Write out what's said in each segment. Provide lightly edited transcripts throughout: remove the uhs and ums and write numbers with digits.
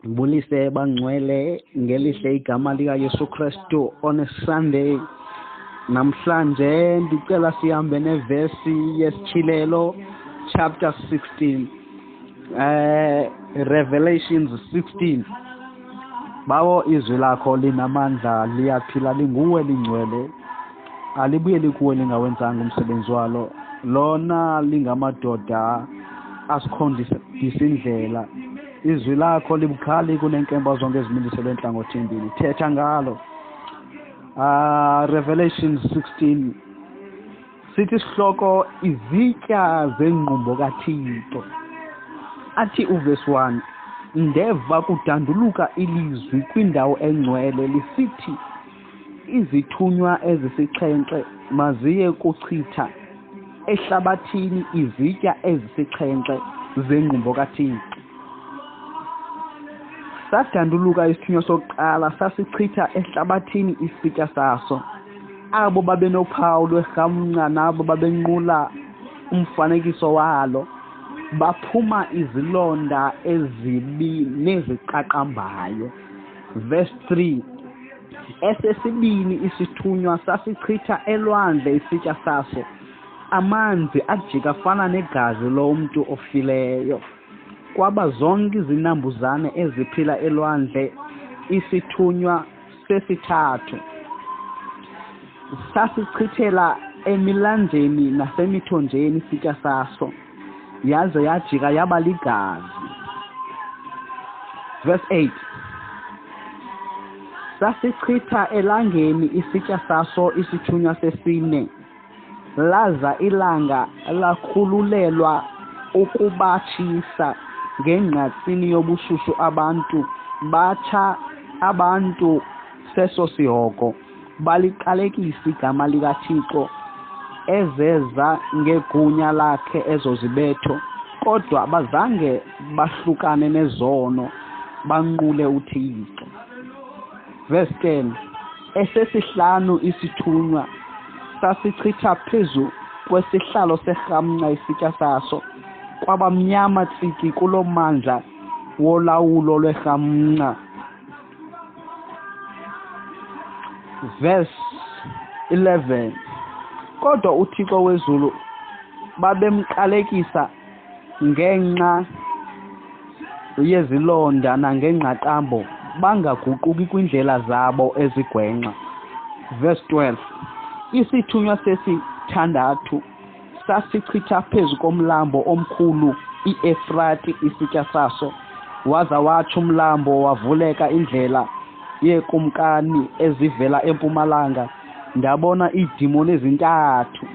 Ngibulise bangcwele ngelihle igama likaYesu Kristu on a Sunday. Namhlanje ndicela sihambe nevesi yesityhilelo chapter 16. Revelations 16. Bawo, izwi lakho linamandla, liyaphila, linguwe, lingcwele. Alibuyeli kuwe lingawenzanga umsebenzi walo. Lona lingamadoda asikhondisa indlela. Izwi lakho libukhali kunenkemba zonke ezimiliselwe enhlangothini. Thetha ngalo. Revelation 16 sithi isihloko izitya zengqumbo kaThixo. Athi uverse 1, ndeva kudanduluka ilizwi kwindawo engcwele lisithi izithunywa ezisixhenxe maziye kuchitha ehlabathini izitya ezisixhenxe zengqumbo kaThixo. Sadanduluka isithunywa sokuqala, sasichitha ehlabathini isitya saso. Abo babenophawu lwerhamncwa nabo babenqula umfanekiso walo baphuma izilonda ezibi neziqaqambayo. Verse 3, esesibini isithunywa sasichitha elwandle isitya saso, amanzi ajika fana negazi lomntu ofileyo. Kwaba zonke izinambuzane eziphila elwandle. Isithunywa sesithathu sasichithela emilanjeni nasemithonjeni isitya saso, yaze yajika yaba ligazi. Verse 8, sasichitha elangeni isitya saso isithunywa sesine, laza ilanga lakhululelwa ukubatshisa ngengqatsini yobushushu abantu, batsha abantu seso sihogo, baliqalekisa igama likaThixo ezeza ngegunya lakhe ezo zibetho, kodwa bazange bahlukane nezono, banqule uThixo. Verse 10, esesihlanu isithunywa sasichitha phezu kwesihlalo serhamncwa isitya saso, kwaba mnyama tsiki kulo mandla wolawulo lwerhamncwa. Verse 11, kodwa uThixo wezulu babemqalekisa ngenxa yezilonda nangengqaqambo, bangaguquki kwindlela zabo ezigwenxa. Verse 12, isithunywa sesithandathu sasichitha phezu komlambo omkhulu iEfrati isitya saso, waza watsho umlambo, wavuleka indlela yeekumkani ezivela empumalanga. Ndabona iidimoni ezintathu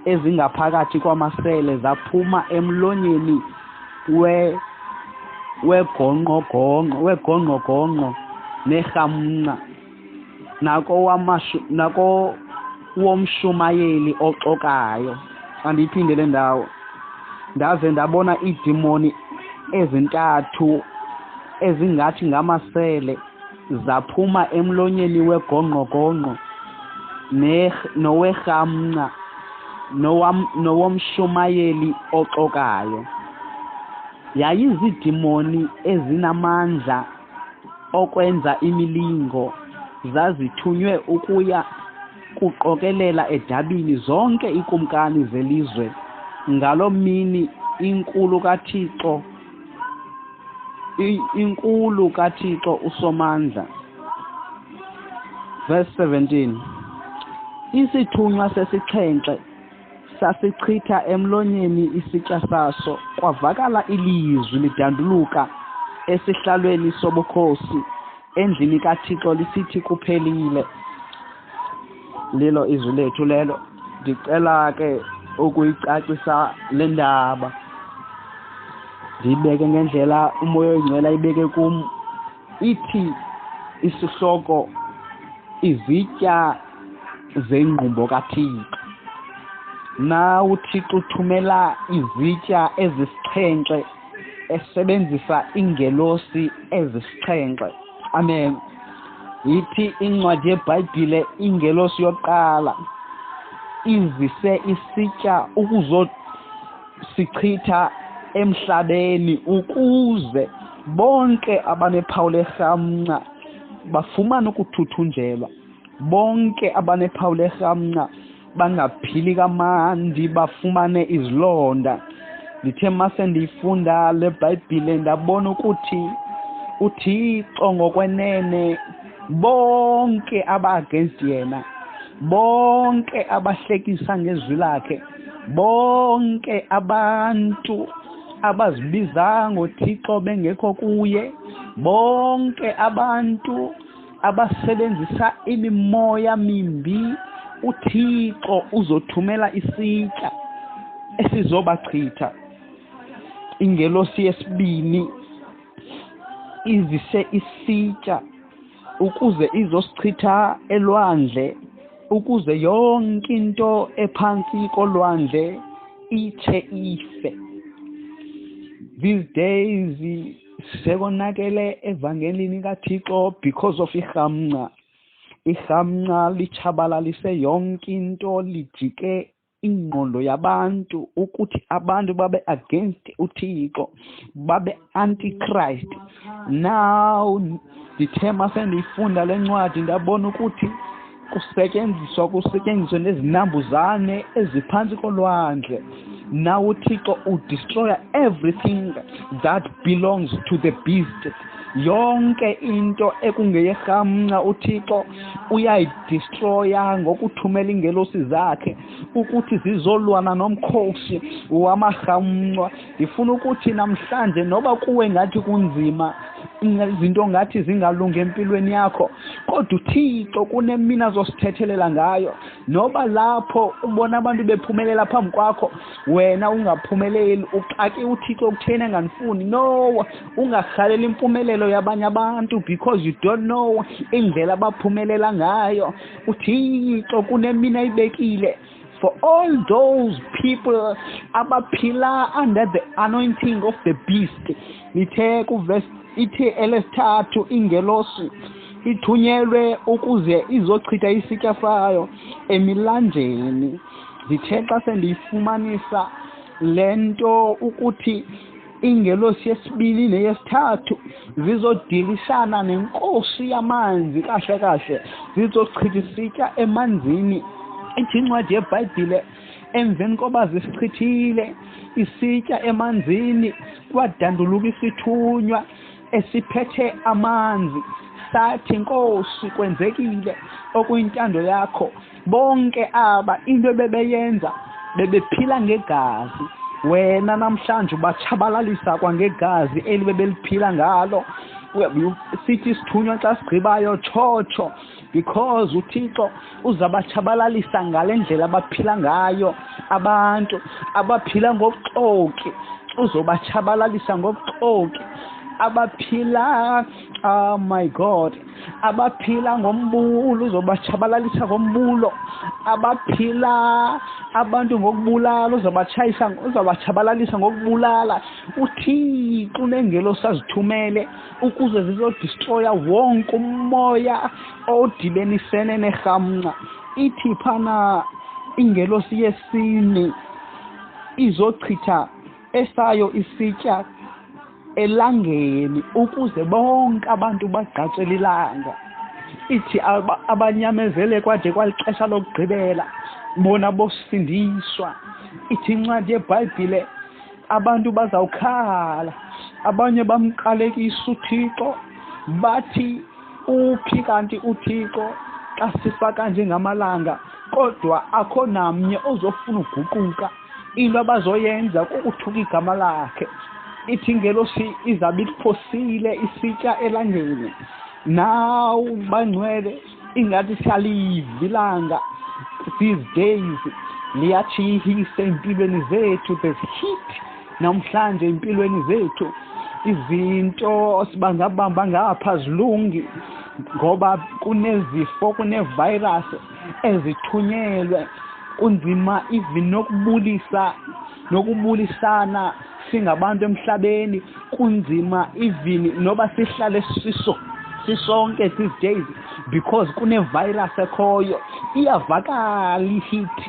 ezingaphakathi kwamasele zaphuma emlonyeni wegongqongqo nerhamncwa nakowomshumayeli oxokayo. Andiyiphinde le ndawo. Ndaze ndabona iidimoni ezintathu ezingathi ngamasele zaphuma emlonyeni wegongqongqo nowerhamncwa nowomshumayeli oxokayo. Yayizidimoni ezinamandla okwenza imilingo, zazithunywe ukuya kuqokelela edabini zonke iikumkani zelizwe ngaloo mini inkulu kaThixo, inkulu kaThixo uSomandla. Verse 17, isithunywa sesixhenxe sasichitha emlonyeni isitya saso, kwavakala ilizwi lidanduluka esihlalweni sobukhosi endlini kaThixo lisithi kuphelile. Lilo izwi lethu lelo. Ndicela ke ukuyicacisa le ndaba, ndiyibeke ngendlela uMoya oyiNgcwele ayibeke kum. Ithi isihloko izitya zengqumbo kaThixo. Na uThixo uthumela izitya ezisixhenxe esebenzisa ingelosi ezisixhenxe. Amen. Ithi incwadi yeBhayibhile ingelosi yokuqala izise isitya ukuzosichitha emhlabeni ukuze Bonke abanephawu lerhamnca bafumana ukuthuthunjelwa. Bonke abanephawu lerhamnca bangaphili kamandi, bafumane izilonda. Ndithe mase ndiyifunda le Bhayibhile ndabona ukuthi uThixo ngokwenene bonke aba-against yena, bonke abahlekisa ngezwi lakhe, bonke abantu abazibiza ngoThixo bengekho kuye, bonke abantu abasebenzisa imimoya mimbi, uThixo uzothumela isitya esizobachitha. Ingelosi yesibini izise isitya ukuze izosichitha elwandle, ukuze yonke into ephantsi kolwandle itshe ife. These days sekonakele evangelini kaThixo because of irhamnca. Irhamnca litshabalalise yonke into, lijike ingqondo yabantu ukuthi abantu babe against uThixo, babe antichrist. Now ndithe masendiyifunda le ncwadi ndabona ukuthi kusetyenziswa nezinambuzane eziphantsi kolwandle. Now uThixo udestroya everything that belongs to the beast. Yonke into ekungeyerhamnca uThixo uyayidestroya ngokuthumela iingelosi zakhe ukuthi zizolwana nomkhosi wamarhamncwa. Ndifuna ukuthi namhlanje noba kuwe ngathi kunzima, izinto ngathi zingalungi empilweni yakho, kodwa uThixo kunemini azosithethelela ngayo. Noba lapho ubona abantu bephumelela phambi kwakho, wena ungaphumeleli, uxake uThixo kutheni enganifuni. No, ungarhaleli impumelelo yabanye abantu because you don't know indlela abaphumelela ngayo. uThixo kunemini ayibekile for all those people abaphila under the anointing of the beast. Lithe kuverse ithe elesithathu ingelosi ithunyelwe ukuze izochitha isitya sayo emilanjeni. Ndithe xa sendiyifumanisa le nto ukuthi ingelosi yesibini neyesithathu zizodilishana nenkosi yamanzi, kahle kahle zizochitha isitya emanzini. Ithi incwadi yeBhayibhile emveni koba zisichithile isitya emanzini, kwadanduluka isithunywa esiphethe amanzi sathi, Nkosi, kwenzekile okuyintando yakho. Bonke aba into bebeyenza bebephila ngegazi, wena namhlanje ubatshabalalisa kwangegazi eli bebeliphila ngalo. Sithi isithunywa xa sigqibayo tshotsho, because uThixo uzabatshabalalisa ngale ndlela abaphila ngayo. Abantu abaphila ngobuxoki uzobatshabalalisa ngobuxoki, abaphila, oh my God, abaphila ngombulo uzobatshabalalisa ngombulo, abaphila abantu ngokubulala uzobatshayisa, uzobatshabalalisa ngokubulala. uThixo unengelosi azithumele ukuze zizodestroya wonke umoya odibenisene nerhamnca. Ithi phana ingelosi yesine izochitha esayo isitya elangeni ukuze bonke abantu bagqatsele ilanga. Ithi abanyamezele kwade kwalixesha lokugqibela bona bosindiswa. Ithi incwadi yeBhayibhile abantu bazawukhala, abanye bamqalekisa uThixo bathi uphi kanti uThixo xa sifa kanje ngamalanga, kodwa akho namnye ozofuna uguquka. Into abazoyenza kukuthuka igama lakhe. Ithi ingelosi izabe iliphosile isitya elangeni. Now bangcwele ingathi siyaliva ilanga these days liyatshihisa empilweni zethu. There's heat namhlanje empilweni zethu. Izinto sibangabamba ngapha zilungi ngoba kunezifo, kunevirus ezithunyelwe. Kunzima even nokubulisa, nokubulisana singabantu emhlabeni. Kunzima even noba sihlale siso sisonke these days because kunevirus ekhoyo. Iyavakala iheat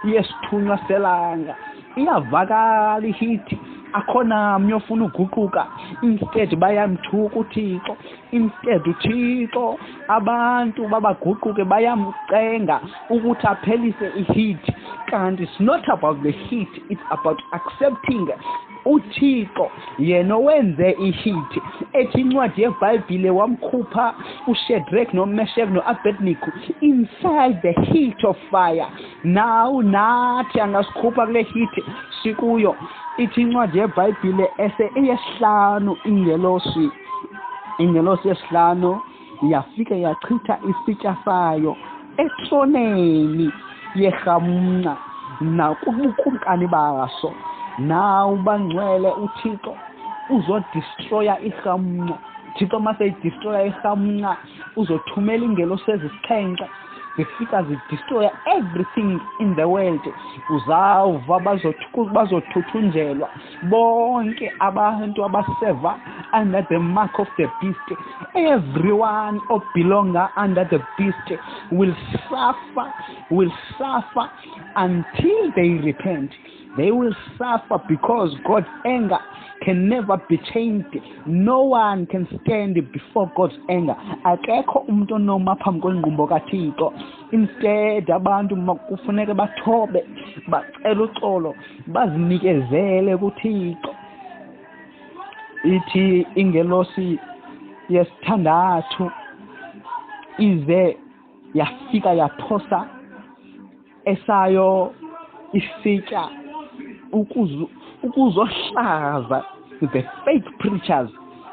yesithunywa selanga, iyavakala iheat Akho namnye ofuna uguquka. Instead bayamthuka uThixo. Instead uThixo abantu babaguquke bayamcenga ukuthi aphelise i-heat. Kanti it's not about the heat, it's about accepting uThixo yena owenze i-heat. Ethi incwadi yeBhayibhile wamkhupha uShadrach noMeshach noAbednego inside the heat of fire. Now nathi angasikhupha kule heat sikuyo. Ithi incwadi yeBhayibhile ese eyesihlanu ingelosi, ingelosi yesihlanu yafike yachitha isitya sayo etroneni yerhamnca nakubukumkani baso. Now bangcwele uThixo uzodestroya irhamnca. Thixo maseyidestroya irhamnca uzothumela ingelosi ezisixhenxe zifika zidestroya everything in the world. Uzawuva bazothuthunjelwa bonke abantu abaseva under the mark of the beast. Everyone obelonga under the beast will suffer, will suffer until they repent. They will suffer because God's anger can never be changed. No one can stand before God's anger. Akekho umuntu onoma phambi kwengqumbo kaThixo. Instead abantu kufuneka bathobe, bacele uxolo, bazinikezele kuThixo. Ithi ingelosi yesithandathu ize yafika yaphosa esayo isitya ukuzohlaza the fake preachers,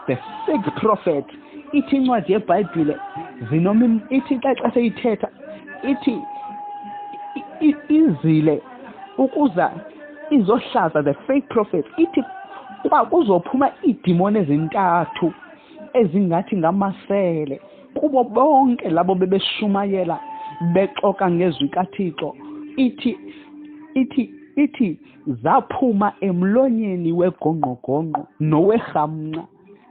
the fake prophet. Ithi incwadi yeBhayibhile zinoma ithi xa seyithetha ithi izile ukuza izohlaza the fake prophet. Ithi kuzophuma iidimoni ezintathu ezingathi ngamasele kubo bonke labo bebeshumayela bexoka ngezwi kaThixo. Ithi ithi ithi zaphuma emlonyeni wegongqogongqo nowerhamnca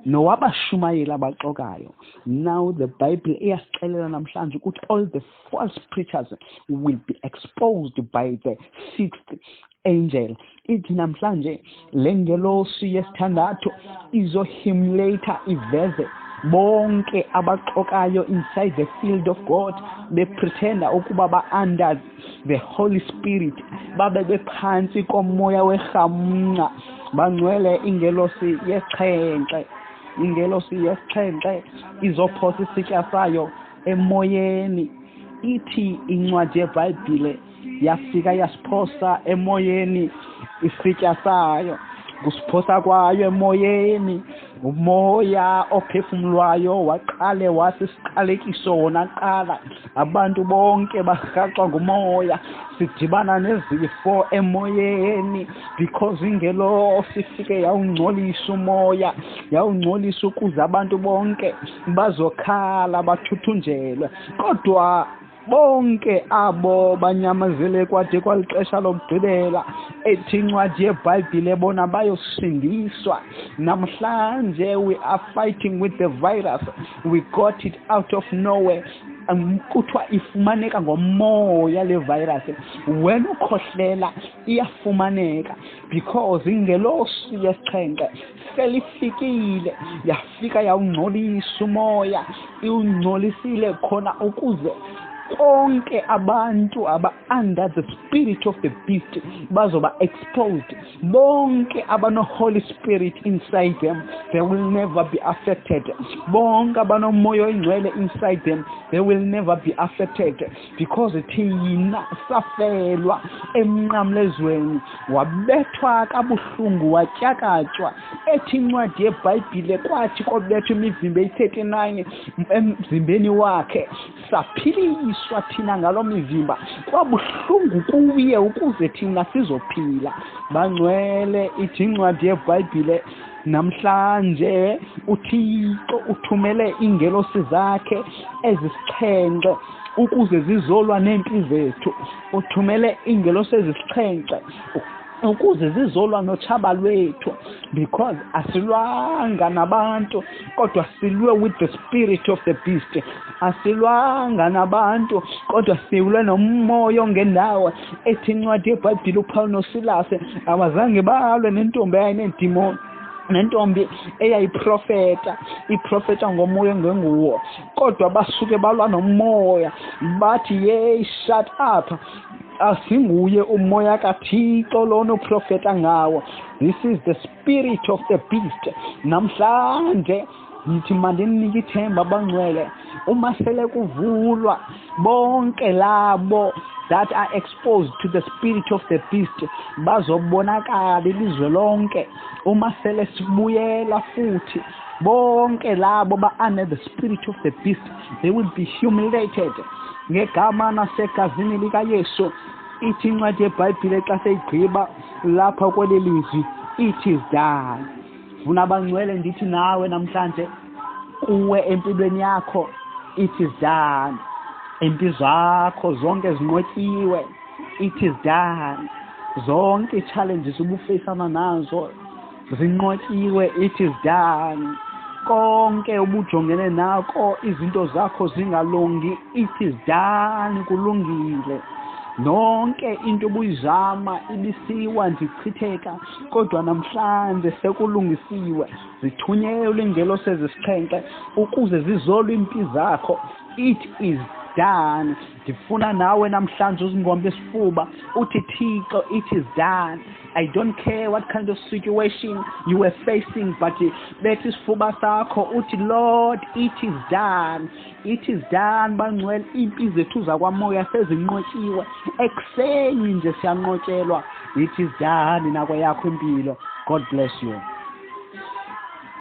nowabashumayeli abaxokayo. Now the Bible iyasixelela namhlanje ukuthi all the false preachers will be exposed by the sixth angel. Ithi namhlanje le ngelosi yesithandathu izohumiliate iveze bonke abaxokayo inside the field of God, bepretenda ukuba ba-under the Holy Spirit, babe bephantsi komoya werhamnca. Bangcwele ingelosi yesixhenxe, ingelosi yesixhenxe izophosa isitya sayo emoyeni. Ithi incwadi yeBhayibhile yafika yasiphosa emoyeni isitya sayo. Kusiphosa kwayo emoyeni, umoya ophefumulwayo waqale wasisiqalekiso wona qala. Abantu bonke barhaxwa ngumoya, sidibana nezifo emoyeni because ingelosi ifike yawungcolisa umoya, yawungcolisa ukuze abantu bonke bazokhala bathuthunjelwe. Kodwa bonke abo banyamezele kwade kwalixesha lokugqibela, ethi incwadi yeBhayibhile bona bayosindiswa. Namhlanje we are fighting with the virus. We got it out of nowhere. Kuthiwa ifumaneka ngomoya le virus. Wena ukhohlela iyafumaneka because ingelosi yesixhenxe selifikile, yafika yawungcolisa umoya, iwungcolisile khona ukuze konke abantu aba under the spirit of the beast bazoba exposed. Bonke abano Holy Spirit inside them, they will never be affected. Bonke abanomoya oyingcwele inside them, they will never be affected because thina safelwa emnqamlezweni, wabethwa kabuhlungu, watyakatywa. Ethi incwadi yeBhayibhile kwathi kobethwa imivimba eyi-39 emzimbeni wakhe, saphiliswa thina ngalo mivimba. Kwabuhlungu kuye ukuze thina sizophila. Bangcwele, ithi incwadi yeBhayibhile namhlanje uThixo uthumele ingelosi zakhe ezisixhenxe ukuze zizolwa neempi zethu. Uthumele ingelosi ezisixhenxe Ukuze zizolwa notshaba lwethu, because asilwanga nabantu, kodwa silwe with the spirit of the beast. Asilwanga nabantu, kodwa silwe nomoya ongendawo. Ethi incwadi yeBhayibhile, uPaul noSilase abazange balwe nentombi eyayinedimoni, nentombi eyayiprofeta, iprofeta ngomoya ongenguwo, kodwa basuke balwa nomoya, bathi, "Yey, shut up, asinguye umoya kaThixo lona uprofeta ngawo. This is the spirit of the beast." Namhlanje ngithi mandinike ithemba abangcwele. Uma sele kuvulwa, bonke labo that are exposed to the spirit of the beast bazobonakala ilizwe lonke. Uma sele sibuyela futhi, bonke labo ba-under the spirit of the beast, they will be humiliated ngegama nasegazini likaYesu. Ithi incwadi yeBhayibhile xa seyigqiba lapha kweli lizwi, "It is done." Funa abangcwele, ndithi nawe namhlanje, kuwe empilweni yakho, it is done. Impi zakho zonke zinqotyiwe, it is done. Zonke ii-challenges ubufeyisana nazo zinqotyiwe, it is done. Konke ubujongene nako, izinto zakho zingalungi, it is done, kulungile. Nonke into ubuyizama ibisiwa ndichitheka, kodwa namhlanje sekulungisiwe. Zithunyelwe iingelosi ezisixhenxe ukuze zizolwe iimpi zakho. It is done. Ndifuna nawe namhlanje uzingombe isifuba, uthi, "Thixo, it is done." I don't care what kind of situation you were facing, but bethi isifuba sakho uthi, "Lord, it is done." It is done, bangcwele. Iimpi zethu zakwamoya sezinqotshiwe. Ekuseni nje siyanqotshelwa. It is done nakweyakho impilo. God bless you.